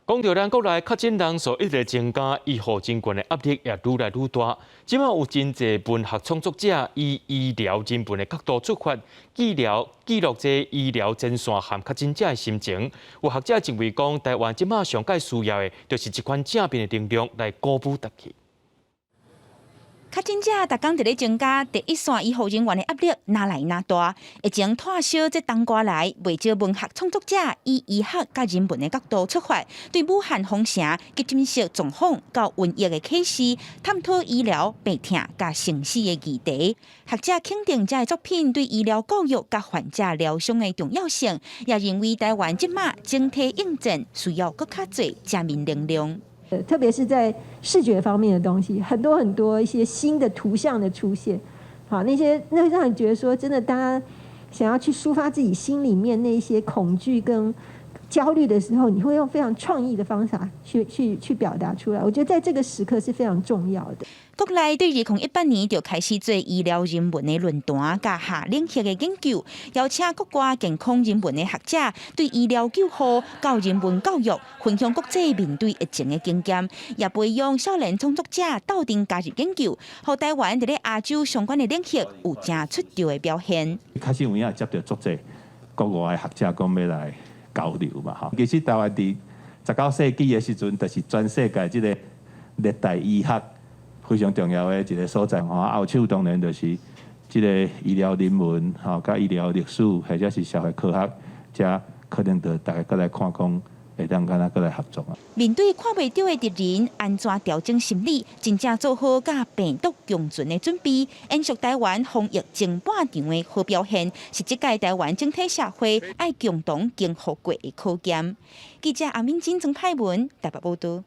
講著咱國內確診人數一直增加，醫護人員的壓力也愈來愈大。這馬有真濟文學創作者以醫療人文的角度出發，記錄這醫療前線和確診者的心情。有學者認為講，台灣這馬上蓋需要的，就是這款正面的能量來鼓舞大家。確診者逐工佇咧增加，第一線醫護人員的壓力愈來愈大。疫情拖燒這冬瓜來，袂少文學創作者以醫學佮人文的角度出發，對武漢封城、急診室狀況到瘟疫的啟示，探討醫療、病痛佮生死的議題。學者肯定這个作品對醫療教育佮患者療傷的重要性，也認為台灣這馬整體應戰需要閣較濟正面能量。特別是在視覺方面的東西，很多很多一些新的圖像的出現，好，那些那會讓你覺得說，真的，大家想要去抒發自己心裡面那些恐懼跟焦慮的時候，你會用非常創意的方法去表達出來。我覺得在這個時刻是非常重要的。國內對2018年就開始做醫療人文的論壇佮跨領域的研究，邀請國外健康人文的學者對醫療救護、到人文教育分享國際面對疫情的經驗，也培養少年創作者鬥陣加入研究，予台灣佇咧亞洲相關的領域有誠出眾的表現。確實有影接著足濟國外的學者講欲來交流嘛，吼。其實台灣佇19世紀的時陣，就是全世界這個熱帶醫學非常重要的一個所在，吼。後手當然就是這個醫療人文，吼，佮醫療歷史，或者是社會科學，這可能就大家閣來看講，會當按怎閣來合作啊。面對看袂著的敵人，按怎調整心理，真正做好佮病毒共存的準備，延續台灣防疫前半場的好表現，是這屆台灣整體社會愛共同經歷過的考驗。記者阿敏金曾派文台北報導。